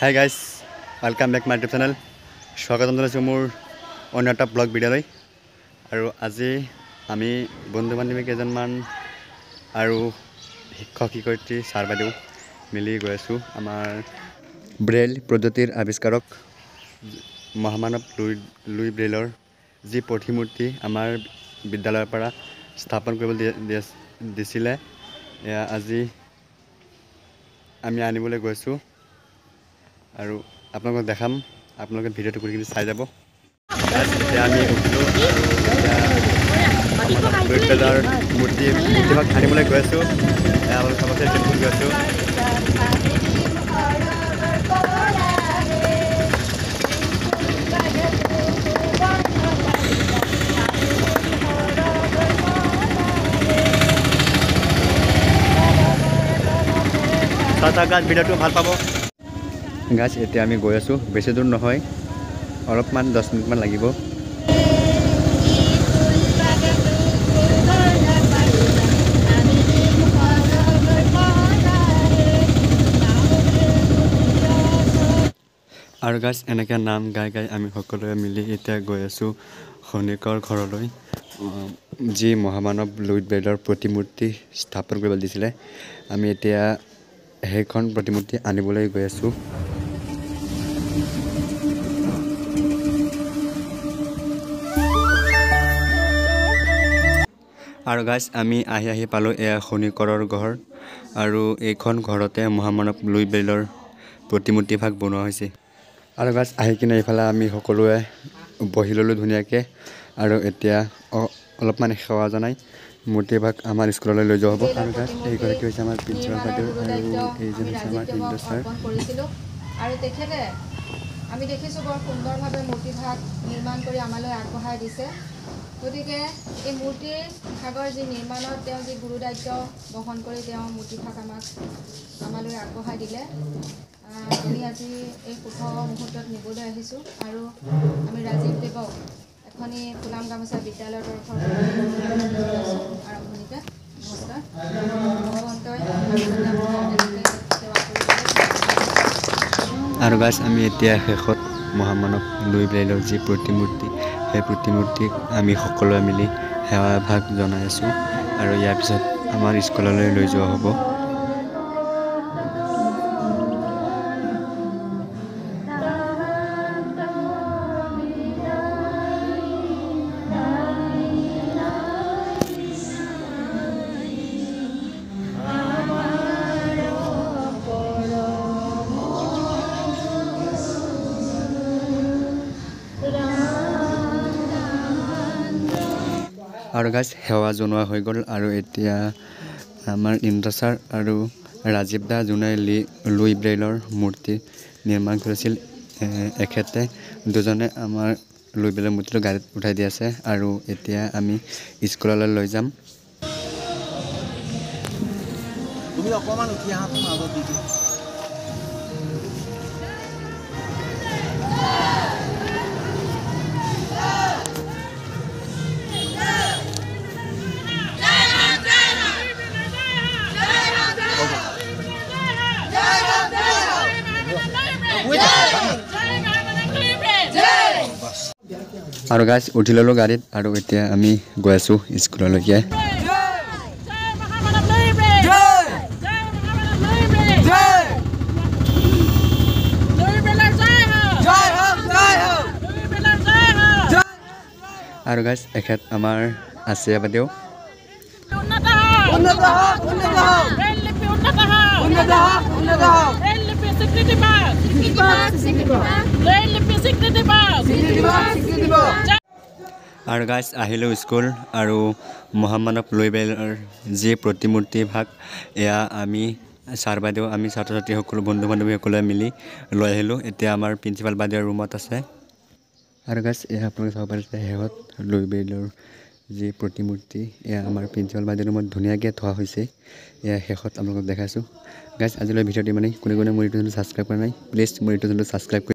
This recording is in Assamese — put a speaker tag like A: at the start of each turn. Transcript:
A: Hi guys, welcome back my YouTube channel. স্বাগতম জনাইছোঁ মোৰ অন্য এটা ব্লগ ভিডিঅ'লৈ। আৰু আজি আমি বন্ধু বান্ধৱী কেইজনমান আৰু শিক্ষক শিক্ষয়িত্ৰী ছাৰ বাইদেউ মিলি গৈ আছোঁ আমাৰ ব্ৰেইল পদ্ধতিৰ আৱিষ্কাৰক মহামানৱ লুই ব্ৰেইলৰ যি প্ৰতিমূৰ্তি আমাৰ বিদ্যালয়ৰ পৰা স্থাপন কৰিবলৈ দিছিলে, এয়া আজি আমি আনিবলৈ গৈছোঁ আৰু আপোনালোকক দেখাম। আপোনালোকে ভিডিঅ'টো কৰি কিনে চাই যাব। এতিয়া আমি উঠিলোঁ আৰু এতিয়া লুইত ব্ৰেইলৰ মূৰ্তিভাগ আনিবলৈ গৈ আছোঁ। আপোনালোক চাবছে টেম্পুত গৈ আছোঁ। গাছ ভিডিঅ'টো ভাল পাব। গাছ এতিয়া আমি গৈ আছোঁ, বেছি দূৰ নহয়, অলপমান 10 মিনিটমান লাগিব। আৰু গাছ এনেকৈ নাম গাই গাই আমি সকলোৱে মিলি এতিয়া গৈ আছোঁ খনিকৰ ঘৰলৈ, যি মহামানৱ লুইত ব্ৰেইলৰ প্ৰতিমূৰ্তি স্থাপন কৰিবলৈ দিছিলে। আমি এতিয়া সেইখন প্ৰতিমূৰ্তি আনিবলৈ গৈ আছোঁ। আৰু গাইজ আমি আহি আহি পালোঁ এয়া খনিকৰৰ ঘৰ, আৰু এইখন ঘৰতে মহামানৱ লুই ব্ৰেইলৰ প্ৰতিমূৰ্তিভাগ বনোৱা হৈছে। আৰু গাইজ আহি কিনে এইফালে আমি সকলোৱে বহি ল'লোঁ ধুনীয়াকৈ, আৰু এতিয়া অলপমান সেৱা জনাই মূৰ্তিভাগ আমাৰ স্কুললৈ লৈ যোৱা হ'ব। আৰু গাইজ এইগৰাকী হৈছে আমাৰ প্ৰিন্সিপাল বাইদেউ আৰু এইজন হৈছে আমাৰ ইন্দ্ৰ ছাৰ।
B: আৰু তেখেতে আমি দেখিছোঁ বৰ সুন্দৰভাৱে মূৰ্তিভাগ নিৰ্মাণ কৰি আমালৈ আগবঢ়াই দিছে। গতিকে এই মূৰ্তিৰ ভাগৰ যি নিৰ্মাণত তেওঁ যি গুৰু দায়িত্ব বহন কৰি তেওঁ মূৰ্তিভাগ আমালৈ আগবঢ়াই দিলে, আমি আজি এই শুভ মুহূৰ্তত নিবলৈ আহিছোঁ। আৰু আমি ৰাজীৱ দেৱক এখনি ফুলাম গামোচা বিদ্যালয়ৰ তৰফৰ পৰা আৰম্ভণিতে নমস্কাৰ। ভগৱন্তই সেৱা কৰিব।
A: আৰু গাইজ আমি এতিয়া শেষত মহামানৱ লুই ব্ৰেইলৰ যি প্ৰতিমূৰ্তি, সেই প্ৰতিমূৰ্তিক আমি সকলোৱে মিলি সেৱা ভাগ জনাই আছোঁ। আৰু ইয়াৰ পিছত আমাৰ স্কুললৈ লৈ যোৱা হ'ব। আৰু গাইজ সেৱা জনোৱা হৈ গ'ল। আৰু এতিয়া আমাৰ ইন্দ্ৰ ছাৰ আৰু ৰাজীৱ দা, যোনে লুই ব্ৰেইলৰ মূৰ্তি নিৰ্মাণ কৰিছিল, এখেতে দুজনে আমাৰ লুই ব্ৰেইলৰ মূৰ্তিটো গাড়ীত উঠাই দি আছে। আৰু এতিয়া আমি স্কুললৈ লৈ যাম।
C: তুমি অকণমান উঠি আহা মাজত দি দিম।
A: আৰু গাইজ উঠি ল'লোঁ গাড়ীত আৰু এতিয়া আমি গৈ আছোঁ স্কুললৈকে। আৰু গাইজ এখেত আমাৰ আছিয়া বাইদেউ। আৰু গাইজ আহিলোঁ স্কুল, আৰু মহামানৱ লুই ব্ৰেইলৰ যি প্ৰতিমূৰ্তি ভাগ, এয়া আমি ছাৰ বাইদেউ, আমি ছাত্ৰ ছাত্ৰীসকলো বন্ধু বান্ধৱীসকলে মিলি লৈ আহিলোঁ। এতিয়া আমাৰ প্ৰিন্সিপাল বাইদেউৰ ৰুমত আছে। আৰু গাইজ এয়া আপোনালোকে চাব পাৰিছে শেষত লুই ব্ৰেইলৰ যি প্ৰতিমূৰ্তি, এয়া আমাৰ প্ৰিন্সিপাল বাইদেউৰ ৰুমত ধুনীয়াকৈ থোৱা হৈছে। এয়া শেষত আপোনালোকক দেখাইছোঁ। গাইজ আজিলৈ ভিডিঅ'টো ইমানেই। কোনে কোনে মোৰ ইউটিউব চেনেলটো ছাবস্ক্ৰাইব কৰা নাই, প্লিজ মোৰ ইউটিউব চেনেলটো ছাবস্ক্ৰাইব কৰি